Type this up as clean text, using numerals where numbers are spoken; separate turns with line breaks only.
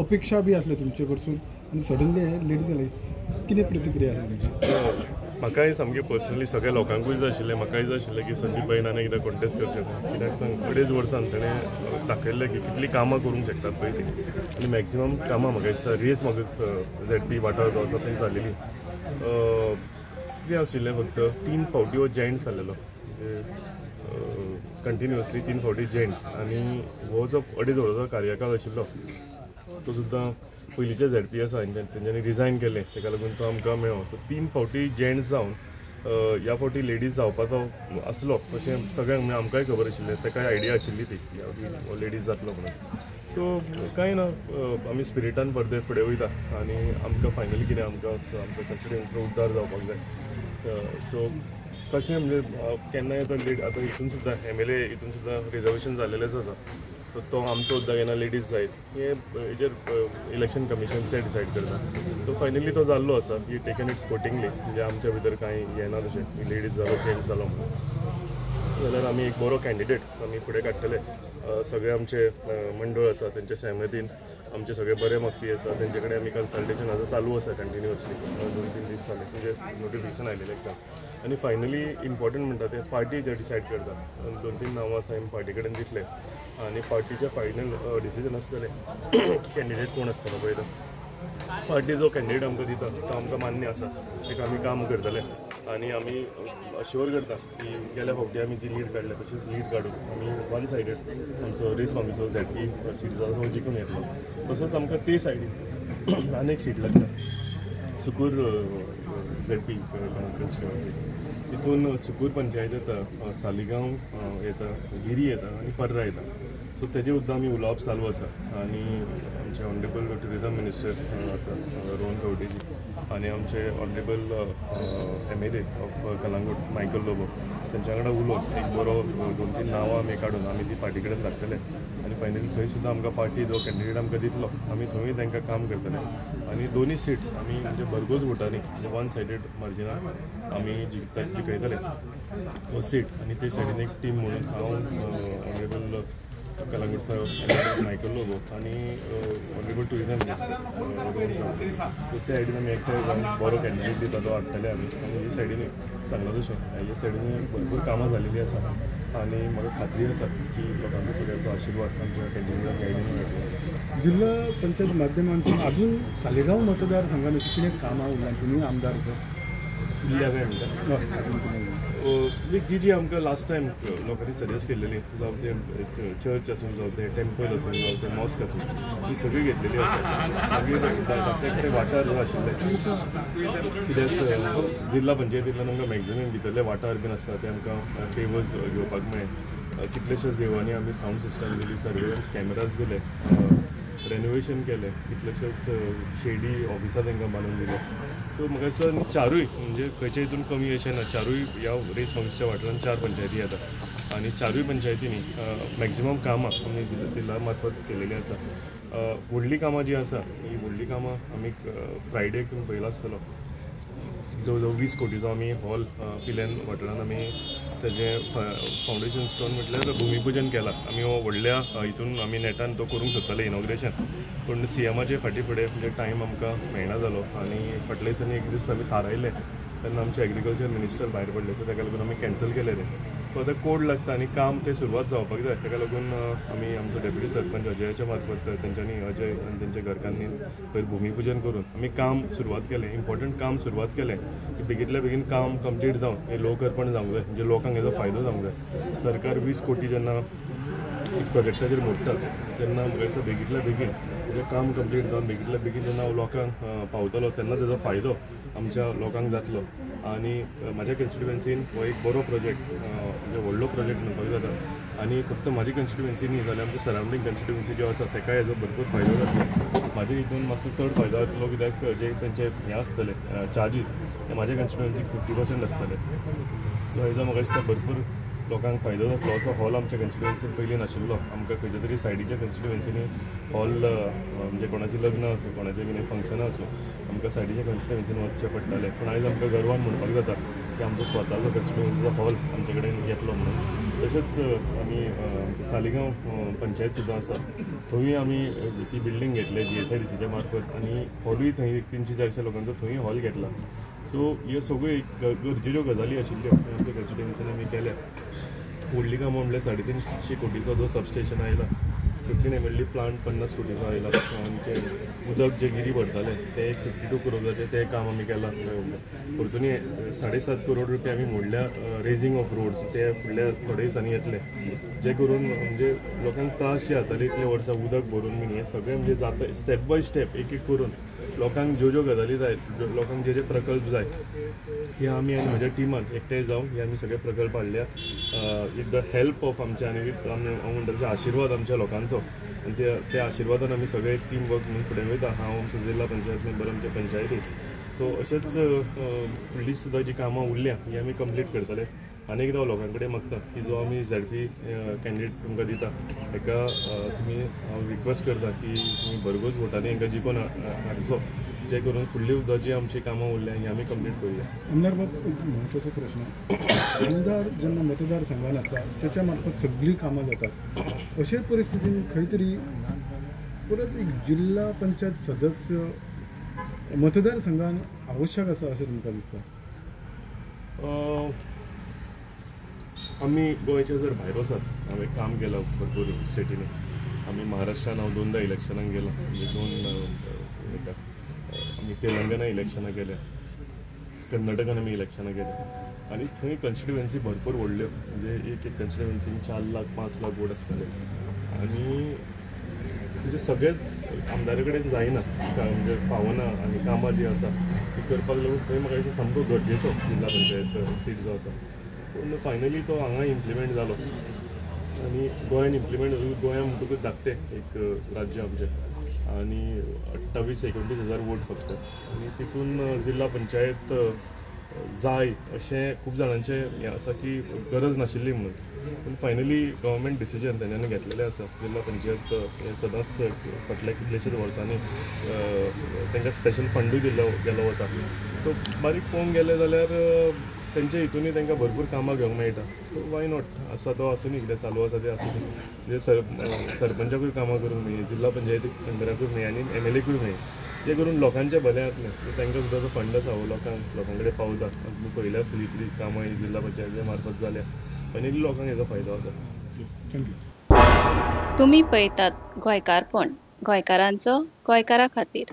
अपेक्षा बी आसल्यो तुमचे कडसून आनी सडनली लेडीज जाले, कितें प्रतिक्रिया आसा तुमची?
म्हाकाय सामकें पर्सनली सगळ्या लोकांकूय जाय आशिल्लें, म्हाकाय जाय आशिल्लें की संदीप भाईन आनी एकदां कॉन्टेस्ट करचें. कित्याक सांग, 2.5 वर्सां ताणें दाखयल्लें की कितलीं कामां करूंक शकतात पळय ती, आनी मॅक्सिमम कामां म्हाका दिसता रेस म्हाका झेडपी वाठार जो आसा थंय जालेली. कितें आशिल्लें, फक्त 3 फावटी हो जेंट्स जालेलो, कंटिन्युअसली 3 फावटी जेंट्स. आनी हो जो 2.5 वर्सांचो कार्यकाळ आशिल्लो तो सुद्दां पयलींचे झेडपी आसा तेंच्यांनी रिजायन केलें, तेका लागून तो आमकां मेळ्ळो. सो 3 फावटी जेंट्स जावन ह्या फावटी लेडीज जावपाचो आसलो अशें सगळ्यांक, म्हणजे आमकांय खबर आशिल्लें, तेकाय आयडिया आशिल्ली ती हो लेडीज जातलो म्हणून. सो कांय ना, आमी स्पिरिटान परते फुडें वयता आनी आमकां फायनली कितें आमकां आमचो कॉन्स्टिट्युएन्सीचो उद्धार जावपाक जाय. सो कशें म्हणजे केन्नाय आतां लेड आतां हितून सुद्दां MLA हितून सुद्दां रिजर्वेशन जाल्लेलेंच आसा, सो तो आमचो सुद्दां केन्ना लेडीज जायत हें हेजेर इलेक्शन कमिशन तें डिसायड करता. सो फायनली तो जाल्लो आसा, ही टेकन it स्पोर्टिंगली, म्हणजे आमच्या भितर कांय येना तशें लेडीज जालो जेंट्स जालो म्हणून. जाल्यार आमी एक बरो कॅन्डिडेट आमी फुडें काडटले. सगळे आमचे मंडळ आसा तेंच्या सहमतीन, आमचे सगळे बरे मागपी आसा तेंचे कडेन आमी कन्सल्टेशन आतां चालू आसा कंटिन्युअसली, 2-3 दीस जाले म्हणजे नोटिफिकेशन आयलेलें एकदां. आनी फायनली इम्पॉर्टंट म्हणटा तें पार्टी जे डिसायड करता, 2-3 नांवां आसा आमी पार्टी कडेन दितले आनी पार्टीचें फायनल डिसिजन आसतलें की कॅन्डिडेट कोण आसतलो पळय तो. पार्टी जो कॅन्डिडेट आमकां दिता तो आमकां मान्य आसा, ताका आमी काम करतले आनी आमी अश्योर करता की गेल्या फावटी आमी जी लीड काडल्या तशीच लीड काडून आमी वन सायडेड आमचो रेस मामीचो झेडपी सीट जाता तो जिखून येतलो. तसोच आमकां ते सायडीन आनी एक सीट लागता, सुकूर झेडपी कॉन्स्टिट्युएन्सी, तितून सुकूर पंचायत येता, सालिगांव येता, गिरी येता आनी पर्रा येता. सो तेजे सुद्दां आमी उलोवप चालू आसा आनी आमचे ऑनरेबल ट्युरिजम मिनिस्टर आसा रोहन खंवटेजी आनी आमचे honourable MLA of Calangute Michael Lobo तेंच्या वांगडा उलोवन एक बरो 2-3 नांवां आमी काडून आमी ती पार्टी कडेन धाडटले आनी फायनली थंय सुद्दां आमकां पार्टी जो कॅन्डिडेट आमकां दितलो आमी थंयूय तांकां काम करतले. आनी दोनूय सीट आमी म्हणजे भरघोस वोटांनी, म्हणजे वन सायडेड मार्जिनान आमी जिखयतले हो सीट. आनी ते सायडीन एक टीम म्हणून हांव ऑनरेबल कलंगूट साहेब मायकल लोबो आनी ऑनरेबल ट्युरिजम मिनिस्टर सो त्या सायडीन आमी एकठांय जावन बरो कॅन्डिडेट दिता तो हाडटले आमी. आनी हे सायडीन सांगला तशें हे सायडीन भरपूर कामां जालेलीं आसा आनी म्हाका खात्री आसा की लोकांचो सगळ्यांचो आशिर्वाद आमच्या कॅन्डिडेटाक गायडीन मेळटलो.
जिल्हा पंचायत माध्यमांतून अजून सालेगांव मतदारसंघात अशी कितें कामां उरलां तुमी आमदार
इल्ल्या काय म्हणटा जी जी आमकां लास्ट टायम लोकांनी सजेस्ट केलेली, जावं तें चर्च आसूं, जावं तें टेम्पल आसूं, जावं तें मॉस्क आसूं, ती सगळी घेतलेली आसा. मागीर धाकटे धाकटे वाठार जो आशिल्ले, कित्याक जिल्हा पंचायतींतल्यान आमकां मॅक्झिमम भितरले वाठार बीन आसता ते आमकां पेवर्स घेवपाक मेळ्ळे. कितलेशेच देवळांनी आमी सावंड सिस्टम दिली, सर्वेलन्स कॅमेराज दिले, रेनोवेशन केलें, कितलेशेच शेडी ऑफिसां तांकां बांदून दिले. सो म्हाका दिसता चारूय म्हणजे खंयच्या हितून कमी अशें ना, चारूय ह्या रेस मागीरच्या वाठारांत 4 पंचायती येता आनी चारूय पंचायतींनी मॅक्झिमम कामां आमी जिल्हा मार्फत केलेलीं आसा. व्हडलीं कामां जीं आसा हीं व्हडलीं कामां आमी फ्रायडेक तुमी पळयला आसतलो, जवळ जवळ 20 कोटीचो आमी हॉल पिल्यान वाठारांत आमी तेजें फावंडेशन स्टोन म्हटल्यार भुमिपुजन केलां. आमी हो व्हडल्या हितून आमी नेटान तो करूंक सोदताले इनॉग्रेशन, पूण सीएमाचे फाटीं फुडें म्हणजे टायम आमकां मेळना जालो आनी फाटल्या दिसांनी एक दीस आमी थारायलें तेन्ना आमचे एग्रीकल्चर मिनिस्टर भायर पडले, सो ताका लागून आमी कॅन्सल केलें तें. सो आतां कोड लागता आनी काम तें सुरवात जावपाक जाय, ताका लागून आमी आमचो डेप्युटी सरपंच अजयाच्या मार्फत तेंच्यांनी अजय आनी तेंच्या घरकान्नीन पयर भुमिपुजन करून आमी काम सुरवात केलें, इम्पॉर्टंट काम सुरवात केलें की बेगींतल्या बेगीन काम कंप्लीट जावन हें लोकअर्पण जावंक जाय, म्हणजे लोकांक हेजो फायदो जावंक जाय. सरकार 20 कोटी जेन्ना एक प्रोजेक्टाचेर मोडटा तेन्ना म्हाका दिसता बेगींतल्या बेगीन म्हणजे काम कंप्लीट जावन बेगींतल्या बेगीन जेन्ना लोकांक पावतलो तेन्ना तेजो फायदो आमच्या लोकांक जातलो. आनी म्हाज्या कॉन्स्टिट्युएन्सीन हो एक बरो प्रोजेक्ट, म्हणजे व्हडलो प्रोजेक्ट म्हणपाक जाता आनी फक्त म्हाजी कॉन्स्टिट्युएन्सी न्ही जाल्यार आमच्या सरावंडींग कॉन्स्टिट्युएन्सी ज्यो आसा ताकाय हेजो भरपूर फायदो जातलो. म्हाजे हितून मातसो चड फायदो जातलो कित्याक जे तेंचे हें आसतले चार्जीस ते म्हाज्या कॉन्स्टिट्युएन्सीक 50% आसतले. सो हेजो म्हाका दिसता भरपूर लोकांक फायदो जातलो. असो हॉल आमच्या कॉन्स्टिट्युएन्सीन पयलीं नाशिल्लो, आमकां खंयच्या तरी सायडीच्या कॉन्स्टिट्युएन्सीनी हॉल म्हणजे कोणाचें लग्न आसूं, कोणाचें कितें फंक्शनां आसूं, आमकां सायडीच्या कॉन्स्टिट्युएन्सीन वचचें पडटालें. पूण आयज आमकां गर्वान म्हणपाक जाता की आमचो स्वताचो कॉन्स्टिट्युएन्सीचो हॉल आमचे कडेन येतलो म्हणून. तशेंच आमी आमच्या सालिगांव पंचायत सुद्दां आसा, थंय आमी ती बिल्डींग घेतले GSIDCच्या मार्फत आनी हॉलूय थंय 300-400 लोकांचो थंय हॉल घेतला. सो ह्यो सगळ्यो एक गरजेच्यो गजाली आशिल्ल्यो आमच्या कॉन्स्टिट्युएन्सीन आमी केल्या. व्हडली कामां म्हणल्यार 350 कोटीचो जो सबस्टेशन आयला, 15 MLD plant 50 कोटीचो आयला. आमचें उदक जें गिरी भरतालें तें 52 करोडाचें तें काम आमी केलां. परतून 7.5 करोड रुपया आमी मोडल्या रेजींग ऑफ रोड्स, ते फुडल्या थोडे दिसांनी येतले, जे करून म्हणजे लोकांक त्रास जे जाताले इतले वर्सां उदक भरून बीन हें सगळें म्हणजे जाता स्टेप बाय स्टेप एक एक करून लोकांक ज्यो ज्यो गजाली जाय, लोकांक जे जे प्रकल्प जाय हे आमी आनी म्हज्या टिमान एकठांय जावन हे आमी सगळे प्रकल्प हाडल्या विथ the help of आमच्या आनी विथ आमी हांव म्हणटा तशें आशिर्वाद आमच्या लोकांचो आनी त्या आशिर्वादान आमी सगळे एक टीम वर्क म्हणून फुडें वयता. हांव आमचो जिल्हा पंचायत मेंबर, आमच्या पंचायती. सो अशेंच फुडली सुद्दां जी कामां उरल्या ही आमी कंप्लीट करतले. आनी एकदां हांव लोकां कडेन मागता की जो आमी ZP candidate तुमकां दिता ताका तुमी हांव रिक्वेस्ट करता की तुमी भरघोस वोटांनी हांकां जिखोवन हाडचो, जे करून फुडली सुद्दां जी आमची कामां उरल्या ही आमी कंप्लीट करुया.
आमदार बाब, एक म्हत्वाचो प्रश्न, आमदार जेन्ना मतदारसंघान आसता त्याच्या मार्फत सगळीं कामां जातात, अशे परिस्थितीन खंय तरी परत एक जिल्हा पंचायत सदस्य मतदारसंघान आवश्यक आसा अशें तुमकां दिसता?
आमी गोंयच्या जर भायर वचत, हांवें काम केलां भरपूर स्टेटींनी, आमी महाराष्ट्रान हांव 2दा इलेक्शनाक गेलां, म्हणजे 2 आमी तेलंगणा इलेक्शनां केल्या, कर्नाटकान आमी इलेक्शनां केल्या आनी थंय कॉन्स्टिट्युएन्सी भरपूर व्हडल्यो, म्हणजे एक एक कॉन्स्टिट्युएन्सीन 4 लाख 5 लाख वोट आसताले आनी म्हणजे सगळेच आमदारा कडेन जायना, म्हणजे पावना आनी कामां जीं आसा ती करपाक लागून थंय म्हाका दिसता सामको गरजेचो जिल्हा पंचायत सीट जो आसा. पूण फायनली तो हांगा इम्प्लिमेंट जालो आनी गोंयान इम्प्लिमेंट जालो. गोंया म्हणटकूच धाकटें एक राज्य आमचें आनी 28-29 हजार वोट फक्त आनी तितून जिल्हा पंचायत जाय अशें खूब जाणांचें हें आसा की गरज नाशिल्ली म्हणून, पूण फायनली गव्हर्मेंट डिसिजन तेंच्यांनी घेतलेलें आसा. जिल्हा पंचायत हें सदांच फाटल्या कितल्याशाच वर्सांनी तांकां स्पेशल फंडूय दिल्लो गेलो वता. सो बारीक पळोवंक गेलें जाल्यार तेंच्या हितूनय तांकां भरपूर कामां घेवंक मेळटा. सो why not, आसा तो आसून कितें चालू आसा तें आसूं, म्हणजे सरपंचाकूय कामां करूंक मेळ्ळी, जिल्हा पंचायती मेंबराकूय मेळ्ळी आनी MLA कूय मेळ्ळी, जें करून लोकांचें भलें जातलें. तांकां सुद्दां जो फंड आसा हो लोकां कडेन पावता. तुमी पळयल्या आसतली इतली कामां ही जिल्हा पंचायती मार्फत जाल्या आनी लोकांक हेजो फायदो जाता.
Thank you.
तुमी पळयतात गोंयकारपण, गोंयकारांचो गोंयकारा खातीर.